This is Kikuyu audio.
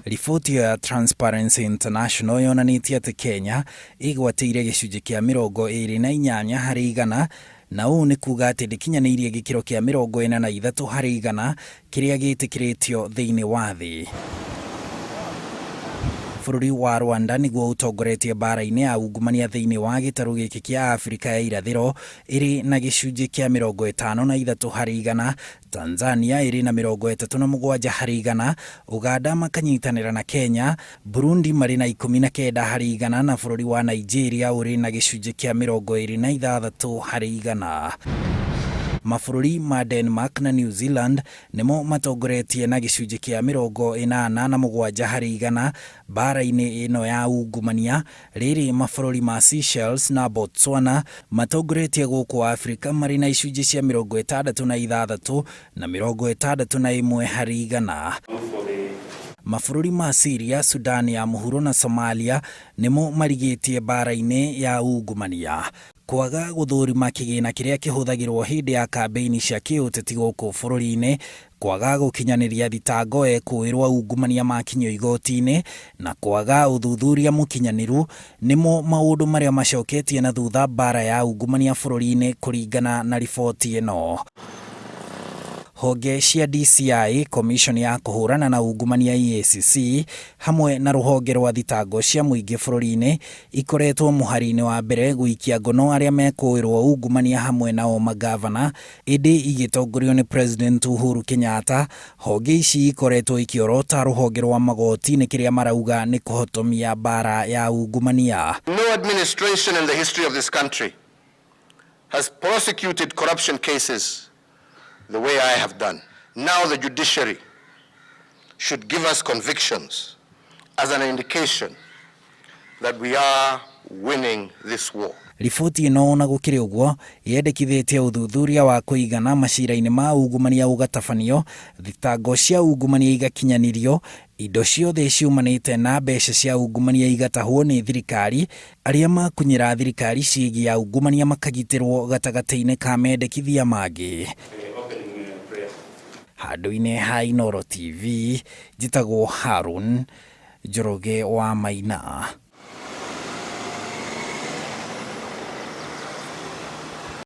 Riboti ĩyo ya Transparency International yonanĩtie atĩ Kenya ĩgwatĩire gĩcunjĩ kĩa 28 harĩ igana, na ũũ nĩ kuuga atĩ ndĩkinyanĩirie gĩkĩro kĩa 43 harĩ igana kĩrĩa gĩtĩkĩrĩtio thĩinĩ wa thĩ. Bũrũri wa Rwanda nĩguo ũtongoretie mbaara-inĩ ya ungumania thĩinĩ wa gĩtarũ gĩkĩ kĩa Afrika ya irathĩro ĩrĩ na gĩcunjĩ kĩa 53 harĩ igana, Tanzania ĩrĩ na 37 harĩ igana, Ũganda makanyitanĩra na Kenya, Burundi marĩ na 19 harĩ igana na bũrũri wa Nigeria ũrĩ na gĩcunjĩ kĩa 26 harĩ igana. Mabũrũri ma Denmark na New Zealand nĩmo matongoretie na gĩcunjĩ kĩa 87 harĩ igana mbaara-inĩ ĩno ya ungumania, Rĩrĩ mabũrũri ma Seychelles na Botswana matongoretie gũkũ Afrika marĩ na icunjĩ cia 66 na 61 harĩ igana. Mabũrũri ma Syria, Sudan ya Mũhuro na Somalia nĩmo marigĩtie mbaara-inĩ ya ungumania. Kwaga gũthũrima kĩgĩna kĩrĩa kĩhũthagĩrwo hĩndĩ ya kambĩini cia kĩũteti gũkũ bũrũri-inĩ, kwaga gũkinyanĩria thitango ekũĩrwo aungumania makinyio igoti-inĩ, na kwaga ũthuthuria mũkinyanĩru, nĩmo maũndũ marĩa macoketie na thutha mbaara ya ungumania bũrũri-inĩ kũringana na riboti ĩno. Honge cia DCI, Commission ya kũhũrana na ungumania EACC, hamwe na rũhonge rwa thitango cia mũingĩ bũrũri-inĩ ikoretwo mũhari-inĩ wa mbere gũikia ngono arĩa mekũĩrwo ungumania hamwe nao mangavana, ĩndĩ igĩtongorio nĩ President Uhuru Kenyatta, honge ici ikoretwo ikĩorota rũhonge rwa magoti nĩ kĩrĩa marauga nĩ kũhotomia mbara ya ungumania. No administration in the history of this country has prosecuted corruption cases the way I have done. Now the judiciary should give us convictions as an indication that we are winning this war. Riboti ĩno ona gũkĩrĩ ũguo yendekithĩtie ũthuthuria wa kũigana macira-inĩ ma ungumania ũgatabanio, thitango cia ungumania igakinyanĩrio, indo ciothe ciumanĩte na mbeca cia ungumania igatahwo nĩ thirikari, arĩa makunyĩra thirikari ciĩgiĩ aungumania makagitĩrwo gatagatĩ-inĩ ka mendekithia mangĩ. Handũ-inĩ ha Inooro TV, njĩtagwo Harun Njoroge wa Maina.